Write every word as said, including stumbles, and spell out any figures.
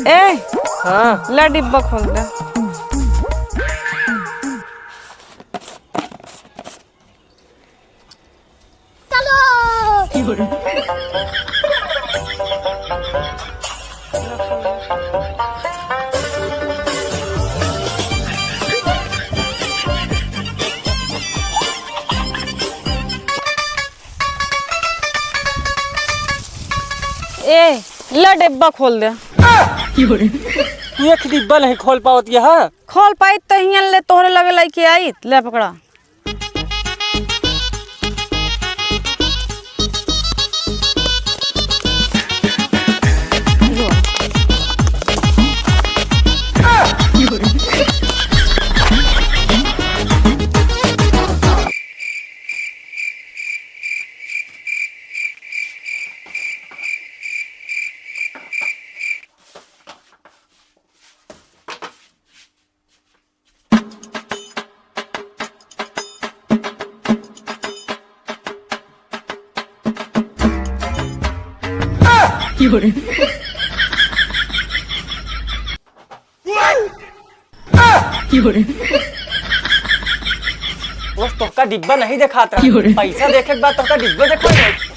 ए, हाँ। ला डिब्बा खोल दे। ए, ला डिब्बा खोल दे। एक डिब्बा नहीं खोल पावत यह। खोल पाई तो हियन ले तोहरे लगे लइके आई, ले पकड़ा। बस तोहका डिब्बा नहीं देखात रहा। पैसा देखे के बाद तोहका डिब्बा देखाई।